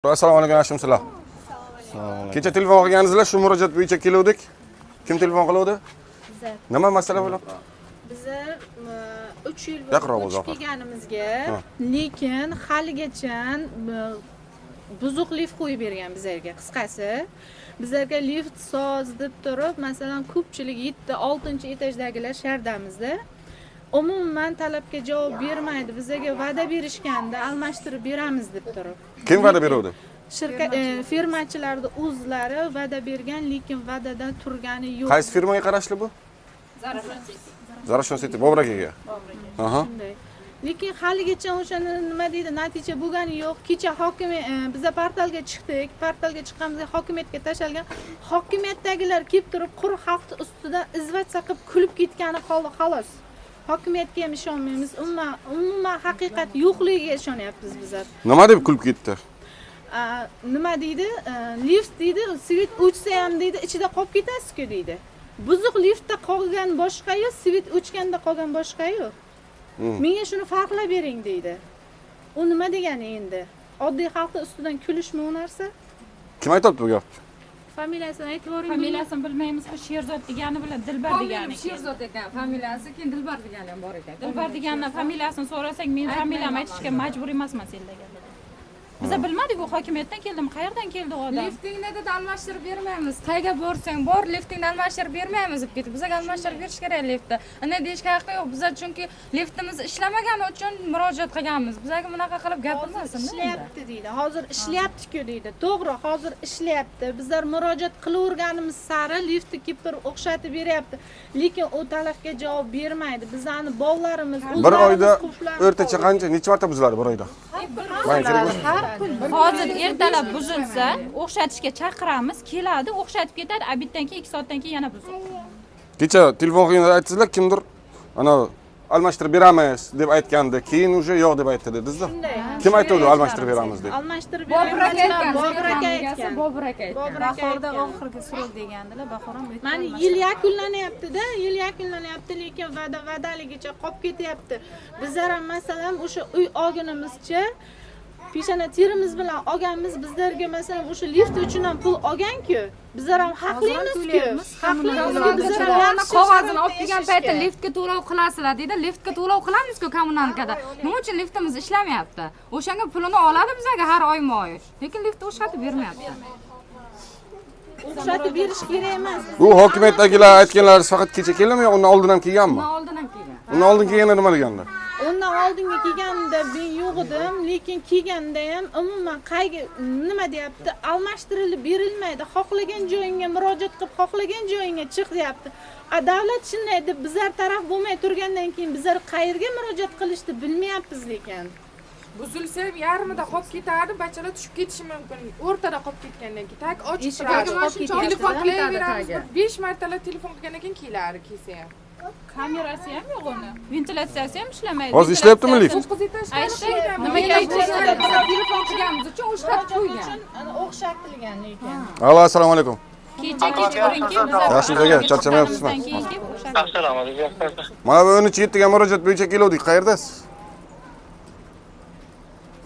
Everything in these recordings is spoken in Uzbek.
Assalomu alaykum, yaxshimisizlar? Kecha telefon qilgansizlar, shu murojaat bo'yicha keluvdik. Kim telefon qiluvdi? Bizlar. Nima masala bo'lyapti? Bizlar 3 yil Yaqinroq bo'ldi bo'l, ko'chib Zafar. kelganimizga, lekin haligacha buzuq lift qo'yib bergan bizlarga. Qisqasi, bizlarga lift soz deb turib, masalan, ko'pchilik 7, 6-etajdagilar shardamizda. Umuman talabga javob bermaydi. Bizlarga va'da berishganda almashtirib beramiz deb turib. Kim va'da beruvdi? Shirkat firmachilarni o'zlari va'da bergan, lekin va'dadan turgani yo'q. Qaysi firmaga qarashli bu? Zarafshon City, Bobur akaga. Aha. Shunday. Lekin haligacha o'shani nima deydi, natija bo'lgani yo'q. Kecha hokim biza portalga chiqdik. Portalga chiqqanimizda hokimiyatga tashalgan. Hokimiyatdagilar kelib turib quruq xalqni ustidan izvatsa qilib kulib ketgani xolos. Hokimiyatga ham ishonmaymiz. Umuman haqiqat yo'qligiga ishonyapmiz bizlar. Nima deb kulib ketdi? Nima deydi? Lift deydi, svet o'chsa ham deydi, ichida qolib ketasiz-ku deydi. Buzuq liftda qolgan boshqa-yu, svet o'chganda qolgan boshqa-yu. Menga shuni farqlab bering deydi. U nima degani endi? Oddiy xalqni ustidan kulishmi u narsa? Kim aytyapti bu gapni? Familiyasini aytib yuboring. Familiyasini bilmaymiz, bu Sherzod degani bilan Dilbar degani. Sherzod ekan familiyasi, keyin Dilbar degani ham bor ekan. Dilbar deganni familiyasini so'rasak, men familiyamni aytishga majbur emasman senlarga. Biza bilmadik u hokimiyatdan keldimi, qayerdan keldi u odam? Liftingni dedi almashtirib bermaymiz. Qayerga borsang bor, liftingni almashtirib bermaymiz deb ketdi. Bizga almashtirib berish kerak liftni. Unday deyishga haqqi yo'q. Biza chunki liftimiz ishlamagani uchun murojaat qilganmiz. Bizga bunaqa qilib Hozir gapirmasin. ishlayapti deydi. Hozir ishlayapti-ku deydi. To'g'ri, hozir ishlayapti. Bizlar murojaat qilaverganimiz sari liftni kelib turib o'xshatib beryapti. Lekin u talabga javob bermaydi. Bizani bolalarimiz, Bir o'zlarimiz oyda qulflanib o'rtacha qoldi. qancha, necha marta buziladi bir oyda? Manga kerak emas. Har kun. Hozir ertalab buzilsa, o'xshatishga chaqiramiz, keladi, o'xshatib ketadi, obeddan keyin 2 soatdan keyin yana buziladi. Kecha telefon qilganda aytdingizlar, kimdir ana almashtirib beramiz deb aytgandi, keyin уже yo'q deb aytdi dedingiz-da. Shunday. Kim aytdi almashtirib beramiz deb? Almashtirib Bobur aka beramiz. aytgan. Bobur aka aytgan. Bobur aka aytgan. Bobur aka Bahorda aytgan. oxirgi surov degandilar, bahor ham o'tdi. Mana yil yakunlanyapti-da, yil yakunlanyapti, lekin va'da va'daligicha qolib ketyapti. Bizlar ham masalan o'sha uy olgunimizcha peshona terimiz bilan olganmiz, bizlarga masalan o'sha lift uchun ham pul olgan-ku. Bizlar ham haqlimiz-ku. Haqlimiz-ku, bizlar ham To'lovni yaxshi qog'ozini olib sharoitda kelgan yashashga. paytda liftga to'lov qilasizlar deydi. Liftga to'lov qilamiz-ku kommunalkada. Nima uchun liftimiz ishlamayapti? O'shanga pulini oladi bizga har oyma-oy. Lekin liftni o'xshatib bermayapti. O'xshatib berish kerak emas. U hokimiyatdagilar aytganlari faqat kecha keldimi yo undan oldin ham kelganmi? Undan oldin ham kelgan. Undan oldin kelganda nima degandi? Undan oldingi kelganida men yo'q edim, lekin kelganda ham umuman qayga nima deyapti, almashtirilib berilmaydi. Xohlagan joyingga murojaat qilib, xohlagan joyingga chiq deyapti. A davlat shunday deb bizlar taraf bo'lmay turgandan keyin bizlar qayerga murojaat qilishni bilmayapmiz lekin. Buzilsa ham yarmida qolib ketardi, bachalar tushib ketishi mumkin. O'rtada qolib ketgandan keyin tak ochiq Eshik turadi. ochiq qolib ketyapti. Telefon Ketadi qilaveramiz. tagi. 5 martalab telefon qilgandan keyin keladi, kelsa ham. Kamerasi ham yo'q uni. Ventilyatsiyasi ham ishlamaydi. Hozir ishlayaptimi lift? 9 etajda Aytdi, nimaga Biz telefon qilganimiz uchun o'xshatib Murojaat qo'ygan. uchun ana o'xshatilgan lekin. Alo, assalomu alaykum. Kecha kechqurun kelib bizlar Yaxshimiz aka, charchamayapsizmi? Keyin kelib o'xshatib. Assalomu alaykum. Mana bu 13-ga murojaat bo'yicha keluvdik. Qayerdasiz?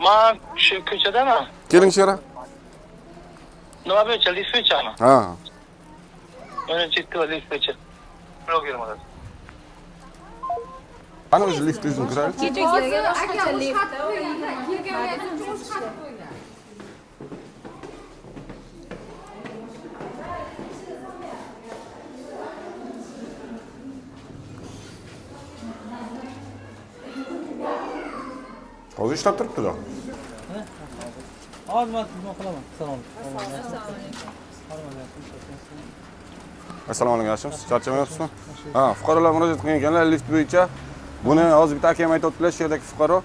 Man shu ko'chadaman. Keling shu yerga. Nima bo'yicha? Lift bo'yichami? Ha. 13 lift bo'yicha. Bloger bo'ladi. Qani o'zi lift o'zini ko'raylik. Kecha Hozir aka o'xshatib qo'yganda, kelganlar uchun o'xshatib qo'ygan. Hozir ishlab turibdi-da. Hozir man telefon qilaman. Assalomu alaykum. Assalomu alaykum, yaxshimisiz? Charchamayapsizmi? Ha, fuqarolar murojaat qilgan ekanlar lift bo'yicha. Buni hozir bitta akam aytyaptilar, shu yerdagi fuqaro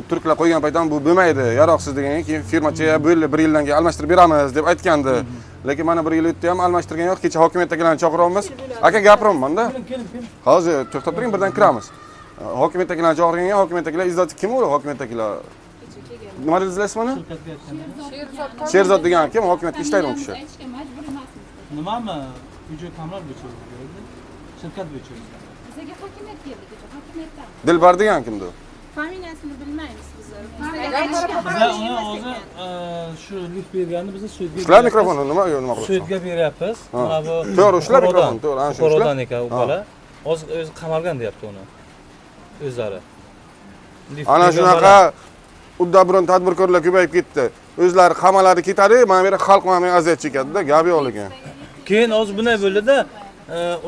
turklar qo'ygan payt ham bu bo'lmaydi, yaroqsiz degan keyin firmacha bo'ldi, bir yildan keyin almashtirib beramiz deb aytgandi. Lekin mana bir yil o'tdi ham almashtirgan yo'q. Kecha hokimiyatdagilarni chaqiryapmiz. Aka gapiryapman-da. Keling, keling. Hozir to'xtab turing, birdan kiramiz. Hokimiyatdagilarni chaqirgan, hokimiyatdagilar izzati kim u hokimiyatdagilar? Nima dedingizlar ismini? Shirkatga aytgan. Sherzod degan kim? Hokimiyatga ishlaydi u kishi. Aytishga majbur emasmiz. Nimami? Uy-joy kommunal bo'yicha o'zi. Shirkat bo'yicha o'zi. Bizga hokimiyat keldi kecha, hokimiyatdan. Dilbar degan kimdi u? Familiyasini bilmaymiz bizlar. Biza uni o'zi shu lift berganni biza sudga Ushla mikrofonni, nima nima qilyapsan? Sudga beryapmiz. Mana bu To'g'ri, ushla mikrofonni, to'g'ri, ana shuni ushla. Buxorodan ekan u bola. Hozir o'zi qamalgan deyapti uni. O'zlari. Lift Ana bergan shunaqa uddaburon tadbirkorlar ko'payib ketdi. O'zlari qamaladi ketadi, mana bu yerda xalq mana bu aziyat chekadi-da, gap yo'q lekin. Keyin hozir bunday bo'ldida,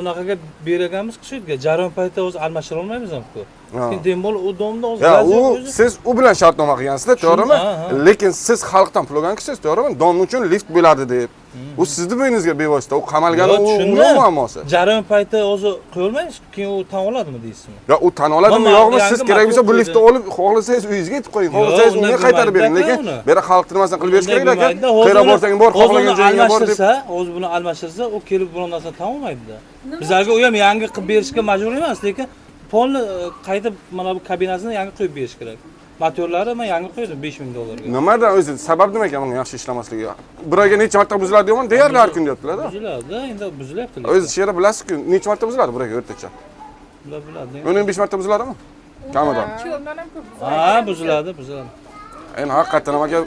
unaqaga berganmiz sudga. Jarayon paytida o'zi almashtira olmaymiz ham-ku. Keyin dembol u domda hozir Ya gaz yo'q u o'zi. siz u bilan shartnoma qilgansizda, to'g'rimi? Ha, ha. Lekin siz xalqdan pul olgan kishisiz, to'g'rimi? Dom uchun lift bo'ladi deb. U sizni bo'yningizga bevosita, u qamalgani Yo'q, u tushundim. uni muammosi. Jarayon payti o'zi qo'yolmaysiz, keyin u tan oladimi deysizmi? Ya u tan oladimi Mana yo'qmi? yangi Siz kerak bo'lsa bu motor liftni olib, xohlasangiz uyingizga yetib qo'ying, Yo'q, xohlasangiz unday unga qaytarib bering, bo'lmaydi-da lekin uni. bu yerda xalqni nimasini qilib berish Unday kerak aka. bo'lmaydi-da. Hozir Qayerga uni- borsang bor, hozir xohlagan uni joyingga bor deb. almashtirsa, hozir buni almashtirsa, u kelib biror narsani tan olmaydi-da. Bizlarga u ham yangi qilib berishga majbur emas, lekin polni qaytib mana bu kabinasini yangi qo'yib berish kerak. Motorlari men yangi qo'ydim 5000 dollarga. Nimadan o'zi sabab nima ekan bunga yaxshi ishlamasligiga? Bir oyga necha marta buziladi deyapman, deyarli har kun deyaptilar-da. Buziladi, endi buzilyapti. O'zi shu yerda bilasizku, necha marta buziladi bir oyga o'rtacha? Bular biladi. 10-15 marta buziladimi? Kamida. Undan ham ko'p. Ha, buziladi, buziladi. Endi haqiqatdan ham aka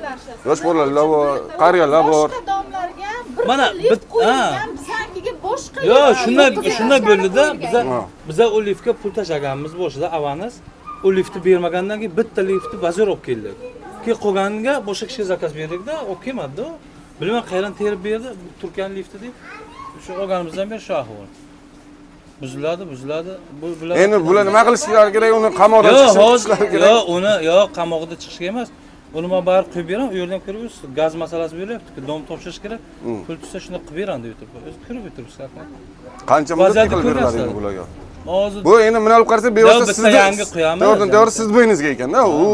yosh bolalar bor, qariyalar bor. Boshqa domlarga bir Mana xil lift qo'yilgan, ha. bizanikiga boshqa Yo'q, lift shunday qo'yilgan. shunday bo'ldida, biza Ha. biza u liftga pul tashlaganmiz boshida avans. U liftni bermagandan keyin bitta liftni bazor olib keldik. Keyin qolganiga boshqa kishiga zakaz berdikda, olib kelmadi-da. u. Bilmayman qayerdan terib berdi, Turkiyani lifti deb. Shu olganimizdan beri shu ahvol. Buziladi, buziladi. Bu bular Endi bular nima qilishlari kerak? Uni qamoqdan Yo'q, hozir chiqishlari kerak. yo'q, uni yo'q, qamoqda chiqishga emas. Uni men baribir qo'yib beraman, u yerdan ko'rib yuribsiz. Gaz masalasi bo'lyapti-ku, dom topshirish kerak. Pul tushsa shuni qilib beraman deb o'tiribdi. O'zi ko'rib o'tiribsiz, rahmat. Qancha muddat Vaziyatni qilib beriladi ko'ryapsizlar. endi bularga? Hozir Bu endi bunday olib qarasak bevosita Yo'q, bitta sizni yangi qo'yamiz. To'g'ridan to'g'ri siz bo'yningizga ekanda. U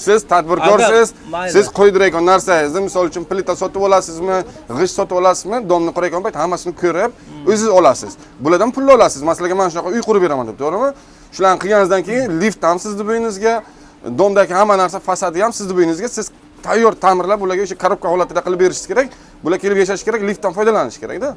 siz tadbirkorsiz, Agar, mayli. siz qo'ydirayotgan narsangizni, misol uchun plita sotib olasizmi, g'isht sotib olasizmi, domni qurayotgan payt hammasini ko'rib, o'zingiz olasiz. Bulardan pul olasiz. Masalan, men shunaqa uy qurib beraman deb, to'g'rimi? Shularni qilganingizdan keyin lift ham sizni bo'yningizga, domdagi hamma narsa fasadi ham sizni bo'yningizga, siz tayyor ta'mirlab ularga o'sha korobka holatida qilib berishingiz kerak. Bular kelib yashash kerak, liftdan foydalanish kerakda.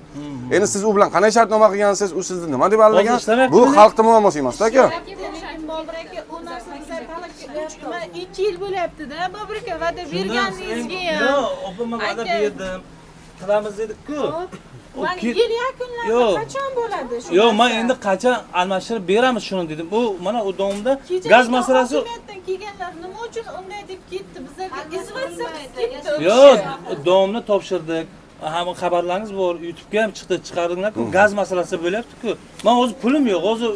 Endi siz u bilan qanday shartnoma qilgansiz, u sizni nima deb aldagan? Hozir ishlamayapti Bu mi? xalqning muammosi emas, aka. Lekin Bobur aka, u narsa bizlar talabga 3 mana 2 yil bo'lyapti-da, Bobur aka, va'da berganingizga ham. Yo'q, opa men va'da Aka. berdim. Qilamiz dedik-ku. U Mana yil yakunlandi, Yo'q. qachon bo'ladi shu? Yo'q, men narsa? endi qachon almashtirib beramiz shuni dedim. U mana u domda Kecha gaz lekin masalasi hokimiyatdan kelganlar nima uchun unday deb ketdi? Bizlarga izvatsa qilib ketdi. u Yo'q, kishi. domni topshirdik. Hamma xabarlaringiz bor, YouTube'ga ham chiqdi, chiqardinglar-ku. Gaz masalasi bo'lyapti-ku. Men o'zi pulim yo'q, o'zi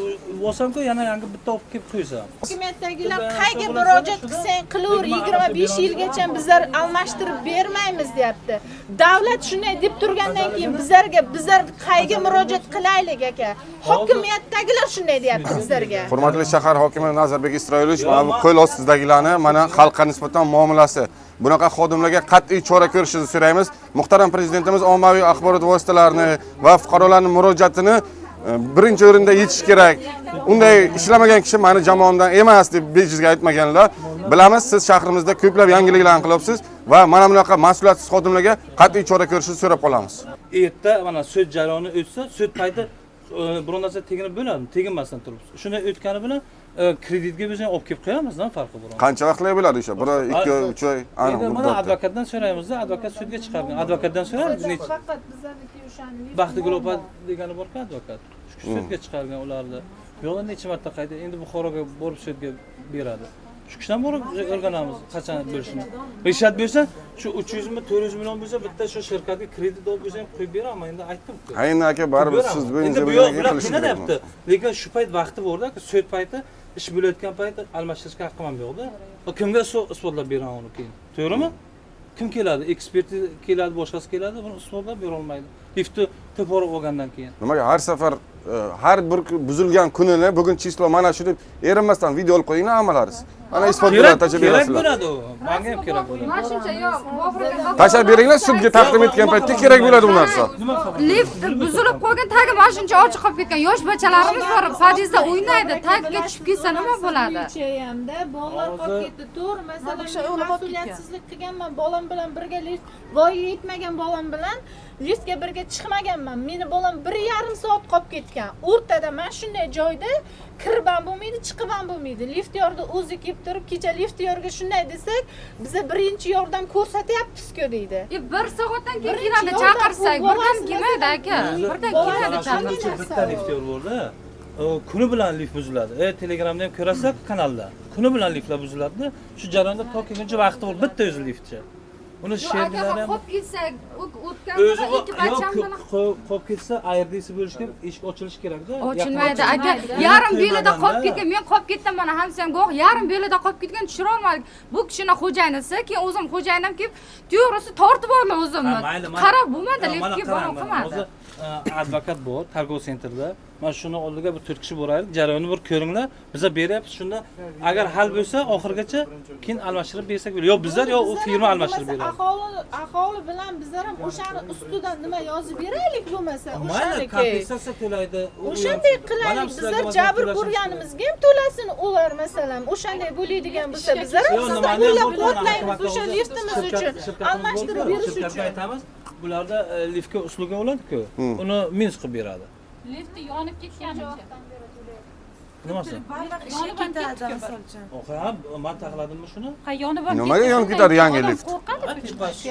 olsam-ku yana yangi bitta olib kelib qo'ysam. Hokimiyatdagilar Biz, qayga shug'ullansak murojaat shunda, qilsang qilaver, lekin 25 yilgacha bizlar almashtirib bermaymiz deyapti. Davlat shunday deb turgandan keyin bizlarga bizlar qayga murojaat qilaylik aka? Hokimiyatdagilar shunday deyapti bizlarga. Hurmatli shahar hokimi Nazarbek Isroilovich, mana bu qo'l ostidagilarni mana xalqqa nisbatan muomalasi, bunaqa xodimlarga qat'iy chora ko'rishingizni so'raymiz. Muhtaram prezidentimiz ommaviy axborot vositalarini va fuqarolarning murojaatini birinchi o'rinda yechish kerak. Unday ishlamagan kishi mani jamoamdan emas deb bejizga aytmaganlar. Bilamiz, siz shahrimizda ko'plab yangiliklarni qilyapsiz va mana bunaqa mas'uliyatsiz xodimlarga qat'iy chora ko'rishni so'rab qolamiz. Erta mana sud jarayoni o'tsa, sud payti biror narsa teginib bo'ladimi? Teginmasdan turib. Shuni o'tgani bilan kreditga bo'lsa ham olib kelib qo'yamiz, nima farqi bor? Qancha vaqtlar bo'ladi o'sha? 1 oy, 2 oy, 3 oy, aniq Endi mana muddatda. advokatdan so'raymizda, advokat sudga chiqargan. Advokatdan so'raymiz. Necha Faqat bizlarniki o'shani lift Baxtigul opa degani borku advokat. Shu kishi sudga chiqargan ularni. Bu yoqda necha marta qayta, endi Buxoroga borib sudga beradi. Shu kishidan borib o'rganamiz qachon bo'lishini. Rishat bersa, shu 300 mi 400 million bo'lsa, bitta shu shirkatga kredit olib bo'lsa ham qo'yib beraman, endi aytdim-ku. Ha, endi aka baribir siz Endi bo'yingizga bu yoq bo'lgandan keyin bular qilishingiz kerak. qiynalapti. Lekin shu payt vaqti borda, sud payti ish bo'layotgan payti almashtirishga haqqim ham yo'qda. Kimga isbotlab beraman uni keyin? To'g'rimi? Kim keladi? Ekspert keladi, boshqasi keladi, buni isbotlab bera olmaydi. Liftni to'poroq olgandan keyin. Nimaga har safar har bir buzilgan kunini bugun chislo mana shu deb erinmasdan video olib qo'yinglar hammalaringiz. Mana isbot Kerak, bo'ladi, tashlab kerak berasizlar. bo'ladi u. Menga ham kerak bo'ladi. Mana shuncha yo'q, Bobur aka. Tashlab beringlar, sudga taqdim etgan paytda kerak bo'ladi bu narsa. Lift buzilib qolgan, tagi mana shuncha ochiq qolib ketgan. Yosh bachalarimiz bor, podyezdda o'ynaydi, tagiga tushib ketsa nima bo'ladi? Hamda bolalar qolib ketdi. To'g'ri, masalan, men mas'uliyatsizlik qilganman, bolam bilan birga lift voyaga yetmagan bolam bilan liftga birga chiqmaganman. Meni bolam 1,5 soat qolib ketgan. O'rtada mana shunday joyda kirib ham bo'lmaydi, chiqib ham bo'lmaydi. Lift yorda o'zi kelib turib kecha liftyorga shunday desak, biza birinchi yordam ko'rsatyapmiz-ku deydi. Bir soatdan keyin Birinchi keladi yordam chaqirsak, bu birdan bolasi kelmaydi aka. Birdan keladi Bolasi chaqirsak. Bitta liftyor borda. Kuni bilan lift buziladi. Telegramda ham ko'rasizlar kanalda. Kuni bilan liftlar buziladi. Shu jarayonda to kelguncha vaqti bor bitta o'zi liftchi. Uni Yo'q aka, shergilar ham qolib ketsak, o'tgan o'zi ikki bacham bilan qolib ketsa, ayrdisi bo'lishi kerak, eshik ochilishi kerakda. Ochilmaydi aka. Yarim belida qolib ketgan, men qolib ketdim, mana hamsam guvoh, yarim belida qolib ketgan, tushira olmadik. Bu kishini xo'jayinisi, keyin o'zim xo'jayinim kelib, to'g'risi tortib oldi o'zimni. Qarab bo'lmadi, liftga borib qilmadi. Hozir advokat bor, Targo Centerda. Mana shuni oldiga bir 4 kishi boraylik, jarayonni bir ko'ringlar. Biza beryapmiz shunda. Agar hal bo'lsa, oxirgacha keyin almashtirib bersak bo'ladi. Yo bizlar yo u firma almashtirib beradi. Aholi bilan bizlar ham o'shani ustidan nima yozib beraylik bo'lmasa, Mayli, o'shaniki. kompensatsiya to'laydi. O'shanday qilaylik, bizlar jabr ko'rganimizga ham to'lasin ular masalan. O'shanday bo'ladigan bo'lsa, bizlar ham sizni qo'llab-quvvatlaymiz o'sha liftimiz uchun, almashtirib berish uchun. Aytamiz, bularda liftga usluga bo'ladi-ku. Uni minus qilib beradi. Lifti yonib ketganicha. Nimasi? Yonib ham ketdi. Ha, men taxladimmi shuni? Ha, yonib ham. Nimaga yonib ketadi yangi lift? Qo'rqadi.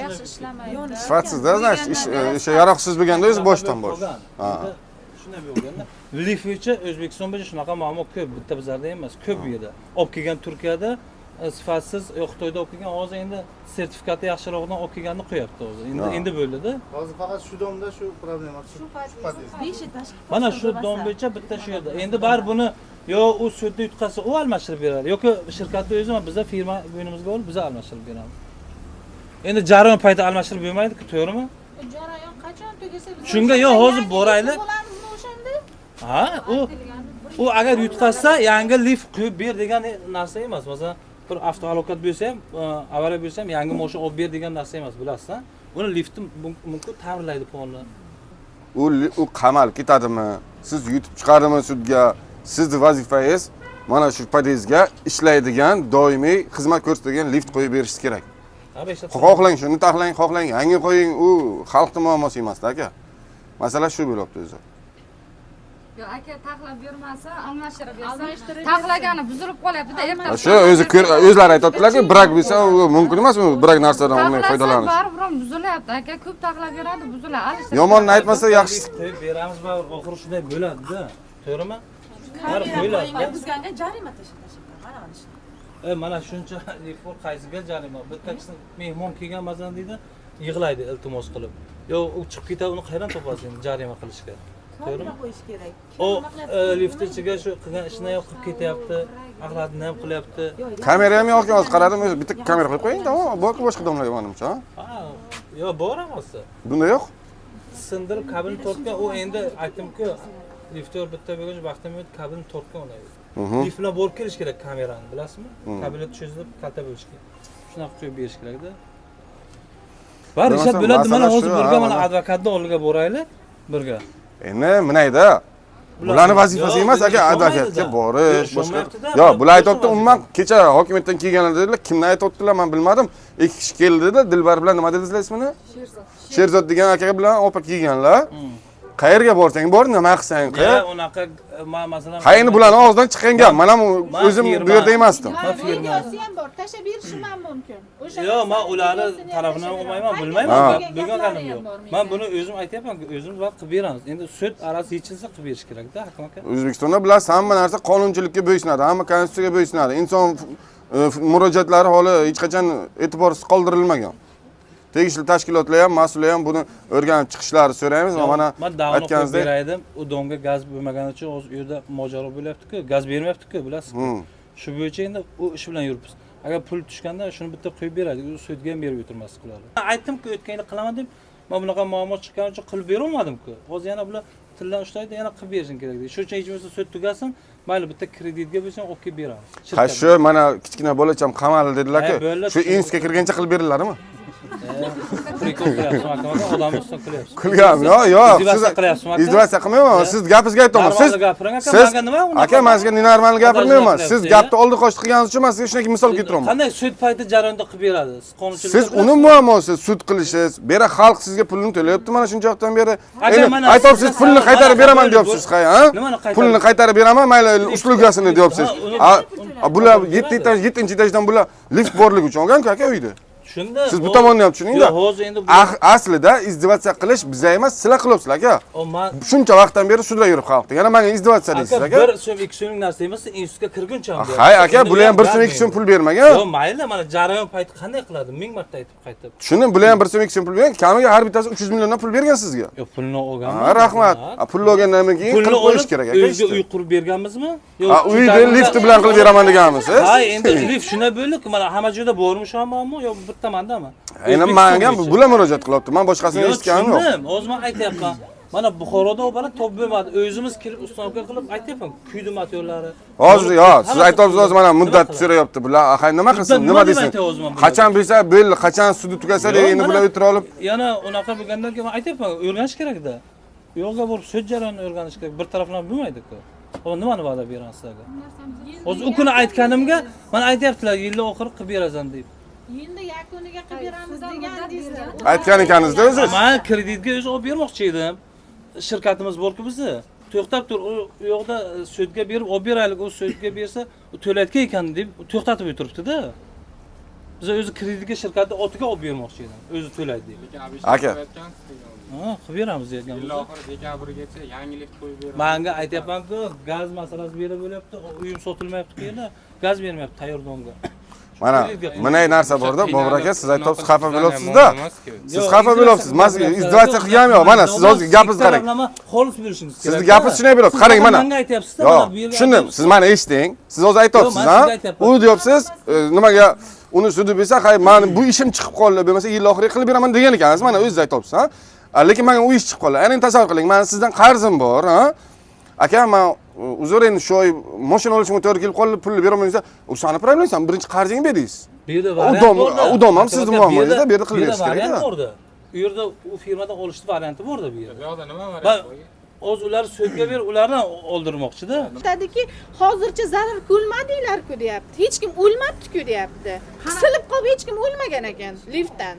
Yaxshi ishlamaydi. Sifatsizda, значит, o'sha yaroqsiz bo'lganda o'zi boshdan bosh. Ha. Shunday bo'lganda, lift bo'yicha O'zbekiston bo'yicha shunaqa muammo ko'p, bitta bizlarda emas, ko'p bu yerda. Olib kelgan Turkiyada sifatsiz, Xitoyda olib kelgan, hozir endi sertifikati yaxshirog'idan olib kelganni qo'yapti hozir. Endi bo'ldi-da. Hozir faqat shu domda shu problema, shu pod'ezd. 5 etaj. Mana shu dom bo'yicha bitta shu yerda. Endi bari buni yo u sudda yutqazsa u almashtirib beradi, yoki shirkatda o'zi biza firma bo'ynimizga olib biza almashtirib beramiz. Endi jarayon payti almashtirib bermaydi-ku, to'g'rimi? Jarayon qachon tugasa biz Shunga yo hozir boraylik. Bo'lamizmi o'shanda? Ha, u agar yutqazsa yangi lift qo'yib ber degan narsa emas. Masalan, bir avtohalokat bo'lsa ham, avariya bo'lsa ham yangi mashina olib ber degan narsa emas, bilasiz-a? Buni liftni mumkin ta'mirlaydi polni. U qamal ketadimi? Siz yutib chiqadimi sudga? Sizni vazifangiz mana shu podyezdga ishlaydigan, doimiy xizmat ko'rsatadigan lift qo'yib berishingiz kerak. Xohlang shuni taxlang, xohlang yangi qo'ying, u xalqning muammosi emas-da aka. Masala shu bo'lyapti o'zi. Yo'q aka, taxlab bermasa, almashtirib bersa, taxlagani buzilib qolyapti-da, erta. Shu o'zi o'zlari aytadilar-ku, brak bo'lsa u mumkin emas, u brak narsadan undan foydalanish. Baribir ham buzilyapti aka, ko'p taxlab beradi, buziladi. Yomonni aytmasa yaxshi. Qo'yib beramiz, baribir oxiri shunday bo'ladi-da. To'g'rimi? Baribir qo'yiladi. Buzganga jarima tashlashadi. Mana mana shu. Mana shuncha lift qaysiga jarima? Bitta kishi mehmon kelgan masalan deydi, yig'laydi iltimos qilib. Yo, u chiqib ketadi, uni qayerdan topasiz endi jarima qilishga? Kamera qo'yish kerak. O lift ichiga shu qilgan ishini ham qilib ketyapti, axlatini ham qilyapti. Kamera ham yo'q ekan, hozir qaradim, o'zi bitta kamera qo'yib qo'ying, tamom, borku boshqa domlaga manimcha. Ha, yo'q, bor ham hozir. Bunda yo'q. Sindirib kabelni tortgan, u endi aytdim-ku, liftyor bitta bo'lgach vaqtim yo'q, kabelni tortgan ular. Lift bilan borib kelish kerak kamerani, bilasizmi? Kabelni cho'zilib kalta bo'lish kerak. Shunaqa qo'yib berish kerak-da. Bor, ishlab bo'ladi, mana hozir birga mana advokatni oldiga boraylik, birga. Endi minayda. Bularning vazifasi emas aka, advokatga borish, boshqa. Yo'q, bular aytibdi, umuman kecha hokimiyatdan kelganlar dedilar, kimni aytibdilar, men bilmadim. 2 kishi keldi dedilar, Dilbar bilan nima dedingizlar ismini? Sherzod. Sherzod degan aka bilan opa kelganlar. Qayerga borsang bor, nima qilsang qil. Ya, unaqa masalan. Ha, endi bularning og'zidan chiqqan gap. Men ham o'zim bu yerda emasdim. Videosi ham bor, tashlab berishim ham mumkin. O'sha Yo'q, men ularni tarafini olmayman, bilmayman, bilganim yo'q. Men buni o'zim aytyapman-ku, o'zimiz vaqt qilib beramiz. Endi sud arasi yechilsa qilib berish kerak-da, hakim aka. O'zbekistonda bilasiz, hamma narsa qonunchilikka bo'ysunadi, hamma konstitutsiyaga bo'ysunadi. Inson murojaatlari holi hech qachon e'tiborsiz qoldirilmagan. Tegishli tashkilotlar ham, mas'ullar ham buni o'rganib chiqishlarini so'raymiz va mana aytganingizdek beraydim, u domga gaz bo'lmagani uchun hozir u yerda mojaro bo'lyapti-ku, gaz bermayapti-ku, bilasiz. Shu bo'yicha endi u ish bilan yuribmiz. Agar pul tushganda shuni bitta qo'yib beradi, u sudga ham berib o'tirmasdik ularni. Aytdim-ku, o'tgan yili qilaman deb, men bunaqa muammo chiqqani uchun qilib bera olmadim-ku. Hozir yana bular tildan ushlaydi, yana qilib berishim kerak deydi. Shuning uchun hech bo'lmasa sud tugasin, mayli bitta kreditga bo'lsa ham olib kelib beramiz. Ha, shu mana kichkina bolacham qamaldi dedilar-ku. Shu institutga kirgancha qilib beriladimi? Прикол qilyapsiz aka, odam ustidan kulyapsiz. Kulganim yo'q, yo'q. Siz Издеваться qilyapsizmi aka? Издеваться qilmayman. Siz gapingizga aytyapman. Siz Нормально gapiring aka, siz manga nima unaqa? Aka, men sizga ненормально gapirmayman. Adashlar Siz qilyapsiz, gapni oldi qochdi qilganingiz uchun men sizga shunday misol keltiraman. Qanday sud payti jarayonda qilib beradi? Siz qonunchilikda Siz uni muammosi sud qilishingiz, beri xalq sizga pulini to'layapti mana shuncha vaqtdan beri. Aka, Endi mana aytyapsiz siz- pulni qaytarib mana beraman bo'ldi, deyapsiz, bo'ldi. ha? Nimani qaytarib? Pulni qaytarib beraman, mayli uslugasini deyapsiz. Ha, uni- Bular 7 etaj, 7 etajdan bular lift borligi uchun olgan-ku aka uyni. Tushundim. Siz bu tomonni ham tushuningda. Yo'q, hozir endi bu Aslida издеваться qilish biza emas, sizlar qilyapsizlar aka. O, man Shuncha vaqtdan beri sudlar yurib xalqda. Yana menga издеваться deysiz aka aka. 1 so'm 2 so'mlik narsa emas, institutga kirguncha ham. Hay aka, bular ham 1 so'm 2 so'm pul bermagan. Yo'q, mayli, mana jarayon payti qanday qiladi? 1000 marta aytib qaytib. Tushundim, bular ham 1 so'm 2 so'm pul bergan, kamiga har bittasi 300 milliondan pul bergan sizga. Yo'q, pulni olganmi? Ha, rahmat. Pulni olgandan keyin Pulni qilib qo'yish olib kerak aka. Uyga ishni. uy qurib berganmizmi? Ha, uyni lifti bilan qilib beraman deganmisiz? Ha, endi lift shunday bo'ldi-ku, mana hamma joyda bormi shu muammo yo bitta mandami? Endi menga ham bular murojaat qilyapti. Men boshqasini Yo'q, eshitganim yo'q. tushundim. Hozir men aytyapman. Mana Buxoroda u bola top bo'lmadi. O'zimiz kirib uстановка qilib aytyapman, kuydi motorlari. Hozir yo, siz aytyapsiz hozir mana muddat Nima so'rayapti bular. Axay nima qilsin, Muddat nima nima deb desin? aytyapman bularga? Qachon bilsa bo'ldi, qachon sudi tugasa Yo'q, endi mana bular o'tira olib. Yana unaqa bo'lgandan keyin men aytyapman, o'rganish kerak-da. U yoqqa borib sud jarayonini o'rganish kerak. Bir taraflama bo'lmaydi-ku. Hozir nimani va'da beraman sizlarga? Hozir u kuni aytganimga mana aytyaptilar, yilni oxiri qilib berasan deb. Yilni yakuniga qilib beramiz degandingizlar. Aytgan ekaningizda o'ziz. Men kreditga o'zi olib bermoqchi edim. Shirkatimiz bor-ku bizni. To'xtab tur, u yoqda sudga berib olib beraylik, u sudga bersa, u to'layotgan ekan deb to'xtatib o'tiribdi-da. Biz o'zi kreditga shirkatni otiga olib bermoqchi edim. O'zi to'laydi deb. Aka. Ha, qilib beramiz deganmiz. Yil oxiri dekabrgacha yangi lift qo'yib beramiz. Menga aytyapman-ku, gaz masalasi berib bo'lyapti, uyim sotilmayapti ku yerda, gaz bermayapti tayyor domga. Mana bunday narsa borda, Bobur aka, siz aytyapsiz, xafa bo'lyapsiz-da. Siz xafa bo'lyapsiz. Men sizga издеваться qilganim yo'q. Mana siz hozir gapingizni qarang. Xolis bo'lishingiz kerak. Sizni gapingiz shunday bo'lyapti. Qarang mana. Menga aytyapsiz-da, Yo'q, mana bu yerga tushundim. Siz meni eshiting. Siz hozir aytyapsiz, Yo'q, men ha? sizga aytyapman. U deyapsiz, nimaga uni sudi bersa, hay, meni bu ishim chiqib qoldi, bo'lmasa yil oxiriga qilib beraman degan ekansiz. Mana o'zingiz aytyapsiz, ha? Lekin menga u ish chiqib qoldi. Endi tasavvur qiling, meni sizdan qarzim bor, ha? Aka, men uzr endi shu oy mashina olishimga to'g'ri kelib qoldi, pulni bera olmaysan. U sani problemang, birinchi qarzingni berdingiz. Bu yerda U variant dom, bor-da. u dom ham sizni muammongizda, bu yerda qilib Bu yerda berish kerak-da. variant bor-da. U yerda u firmadan olishni varianti bor-da bu yerda. Bu yoqda nima variant bor? O'z ular sudga berib, ulardan oldirmoqchi-da. Aytadiki, hozircha zarar ko'rmadinglar-ku deyapti. Hech kim o'lmabdi-ku deyapti. Qisilib qolib hech kim o'lmagan ekan liftdan.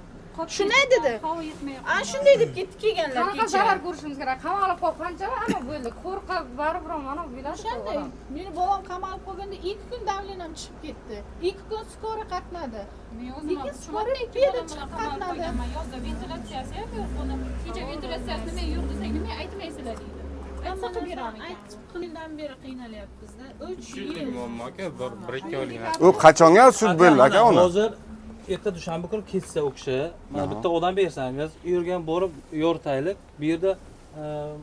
Shunday dedi. Havo yetmayapti. Ana shunday deb ketdi kelganlar Qanaqa kecha. zarar ko'rishimiz kerak? Qamalib qolib qancha ana bo'ldi. Qo'rqib baribir mana biladi. O'shanday meni bolam qamalib qolganda 2 kun давлением chiqib ketdi. 2 kun скорый qatnadi. Men o'zim Lekin ham скорый ikki piyoda bolam bilan chiqib qamalib qatnadi. qolganman. Yozda ventilyatsiyasi ham yo'q buni. Shuncha ventilyatsiyasi nima yo'q desak, nima aytmaysizlar deydi. Aytsa qilib beraman. Aytib qildan beri qiynalyapmiz-da. 3 Shu yillik yil. muammo aka, bir ikki oylik narsa. U qachonga sud bo'ldi aka uni? Hozir erta dushanba kuni ketsa u kishi, mana bitta odam bersangiz, u yerga ham borib yoritaylik. Bu yerda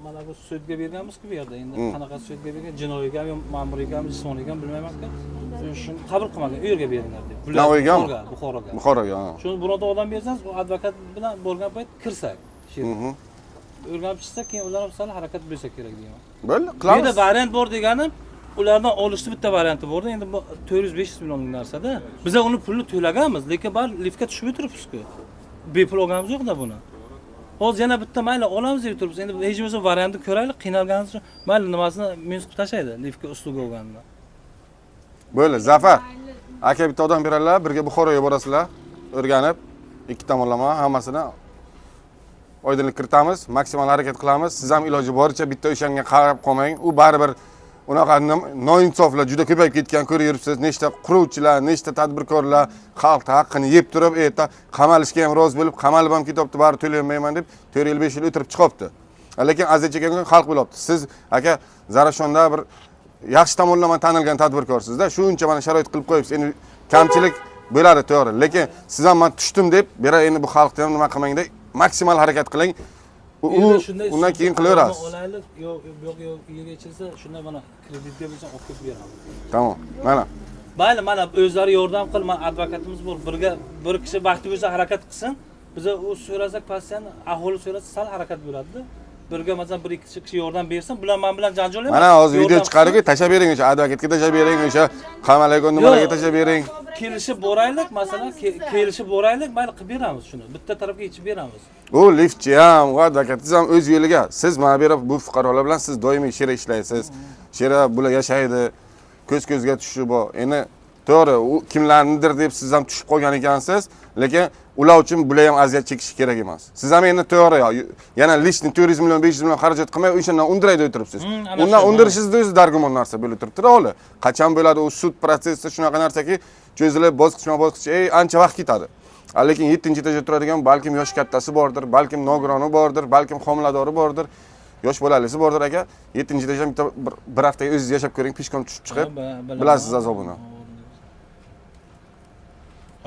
mana bu sudga berganmiz-ku bu yerda. Endi qanaqa sudga bergan, jinoiygami yo ma'muriygami, jismoniygami bilmayman-ku. Shuni qabul qilmagan, u yerga beringlar deb. Bular Navoiygami? Buxoroga. Buxoroga, ha. Shuni bironta odam bersangiz, u advokat bilan bo'lgan payt kirsak, shu yerga. O'rganib chiqsa, keyin ular ham sal harakat bo'lsa kerak deyman. Bo'ldi, Bu yerda qilamiz. variant bor deganim, ulardan olishni bitta varianti borda. Endi bu 400-500 millionlik narsada. Biz uni pulni to'laganmiz, lekin baribir liftga tushib o'tiribmiz-ku. Bepul olganimiz yo'q-da buni. Hozir yana bitta mayli olamiz deb turibmiz. Endi hech bo'lmasa variantni ko'raylik, qiynalganimiz uchun mayli nimasini minus qilib tashlaydi liftga usluga olganini. Bo'ldi, Zafar. Aka bitta odam beradilar, birga Buxoroga borasizlar, o'rganib, ikki tomonlama hammasini oydinlik kiritamiz, maksimal harakat qilamiz. Siz ham iloji boricha bitta o'shanga qarab qolmang. U baribir unaqa noinsoflar juda ko'payib ketgan, ko'rib yuribsiz. Nechta quruvchilar, nechta tadbirkorlar xalq haqqini yeb turib, erta qamalishga ham rozi bo'lib, qamalib ham ketyapti, baribir to'layolmayman deb 4 yil, 5 yil o'tirib chiqyapti. Lekin aziyat chekkan kun xalq bo'lyapti. Siz aka Zarafshonda bir yaxshi tomonlama tanilgan tadbirkorsizda, shuncha mana sharoit qilib qo'yibsiz. Endi kamchilik bo'ladi, to'g'ri, lekin siz ham men tushdim deb, bera endi bu xalqni ham nima qilmangda, maksimal harakat qiling. Undan keyin qilaverasiz. Olaylik, yo'q, yo'q, yo'q, yerga ichilsa, shunda mana kreditga bo'lsa olib kelib beramiz. Tamom. Mana. Mayli, mana o'zlari yordam qil, mana advokatimiz bor, birga bir kishi vaqti bo'lsa harakat qilsin. Biz u so'rasak, pasyan aholi so'rasa sal harakat bo'ladi-da. Birga masalan bir ikki kishi yordam bersin, bular men bilan janjal emas. Mana hozir video Yordam chiqarib tashlab bering, o'sha advokatga tashlab bering, o'sha qamalaga nimalarga tashlab bering. Kelishib boraylik, masalan, kelishib boraylik, mayli qilib beramiz shuni. Bitta tarafga yechib beramiz. U liftchi ham, u advokatingiz ham o'z yo'liga. Siz mana bu yerda bu fuqarolar bilan siz doimiy shu yerda ishlaysiz. Shu yerda bular yashaydi. Ko'z ko'zga tushishi bor. Endi to'g'ri, u kimlarnidir deb siz ham tushib qolgan ekansiz, lekin ular uchun bular ham aziyat chekishi kerak emas. Siz ham endi to'g'ri, yana лишний 400 million, 500 million xarajat qilmay o'shandan undiray deb o'tiribsiz. Ana Undan shu, undirishingizni o'zi dargumon narsa bo'lib turibdi holi. Qachon bo'ladi u sud protsessi shunaqa narsaki, cho'zilib bosqichma-bosqich, ancha vaqt ketadi. Lekin 7-etajda turadigan balkim yosh kattasi bordir, balkim nogironi bordir, balkim homiladori bordir, yosh bolalisi bordir aka. 7-etajda bitta bir haftaga o'zingiz yashab ko'ring, пешком tushib chiqib, Bilaman. Bilasiz azobini.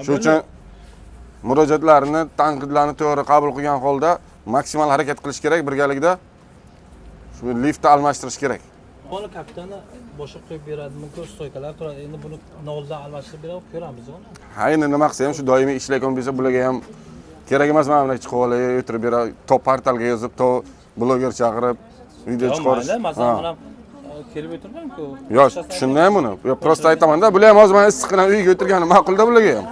Shuning uchun murojaatlarni, tanqidlarni to'g'ri qabul qilgan holda maksimal harakat qilish kerak birgalikda. Shu liftni almashtirish kerak. Buni kapitani boshqa qo'yib beradi, mumkin стойка lar turadi. Endi buni noldan almashtirib beradi, ko'ramiz uni. Ha, endi nima qilsa ham shu doimiy ishlayotgan bo'lsa, bularga ham kerak emas mana bunday chiqib olib, o'tirib beradi, to portalga yozib, to bloger chaqirib, video Yo'q, chiqarish. mayli, masalan, Ha. mana kelib o'tirmanku. Yo'q, tushundim buni. Yo, просто aytaman-da, bular ham hozir mana issiqdan uyga o'tirgani ma'qulda bularga ham.